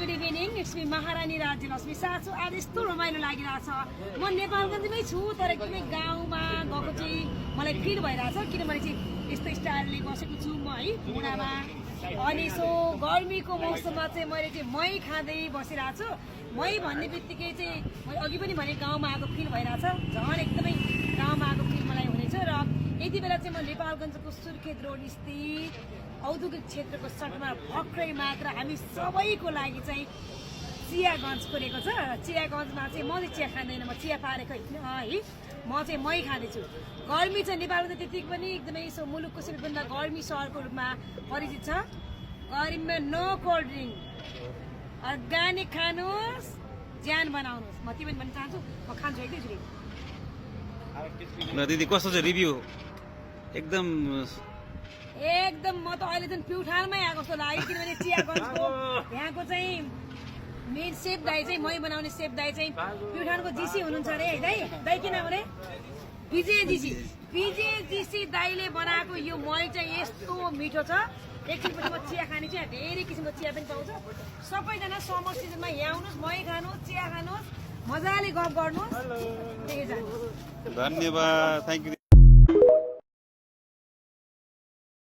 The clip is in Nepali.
गुड इभिनिङ, इट्स मी महारानी राज्यलक्ष्मी सासु। आज यस्तो रमाइलो लागिरहेछ। म नेपालगञ्जमै छु तर एकदमै गाउँमा गएको चाहिँ मलाई फिल भइरहेछ किनभने चाहिँ यस्तो स्टाइलले बसेको छु म है मुनामा। अनि सो गर्मीको मौसममा चाहिँ मैले चाहिँ मही खाँदै बसिरहेको छु। मही भन्ने बित्तिकै चाहिँ मैले अघि पनि भने गाउँमा आएको फिल भइरहेछ। झन् एकदमै गाउँमा आएको फिल मलाई हुनेछ। र यति बेला चाहिँ म नेपालगञ्जको सुर्खेत रोड स्थित औद्योगिक क्षेत्रको सटमा भर्खरै मात्र हामी सबैको लागि चाहिँ चियागञ्ज खोलेको छ। चियागञ्जमा चाहिँ म चाहिँ चिया खाँदैन, म चिया पारेको होइन है, म चाहिँ मही खाँदैछु। गर्मी चाहिँ नेपालमा त त्यतिकै पनि एकदमै सो मुलुकको सबैभन्दा गर्मी सहरको रूपमा परिचित छ। गर्मीमा नो कोल्ड ड्रिङ्क, अर्ग्यानिक खानुहोस्, ज्यान बनाउनुहोस्। म तिमी भन्न चाहन्छु, म खान्छु एकैचोटि। ल दिदी कस्तो छ रिभ्यू? एकदम म त अहिले चाहिँ प्युठालमै आएको जस्तो लाग्यो किनभने चियागञ्जको यहाँको चाहिँ मेन सेफ दाई चाहिँ मही बनाउने सेफ दाई चाहिँ प्युठानको जीसी हुनुहुन्छ अरे है दाई? दाई किन भने पिजेजीसी दाईले बनाएको यो मही चाहिँ यस्तो मिठो छ। एकछिनपछि म चिया खाने चाहिँ धेरै किसिमको चिया पनि पाउँछ। सबैजना समर सिजनमा यहाँ आउनुहोस्, मही खानुहोस्, चिया खानुहोस्, मजाले गफ गर्नुहोस्। धन्यवाद, थ्याङ्क यू।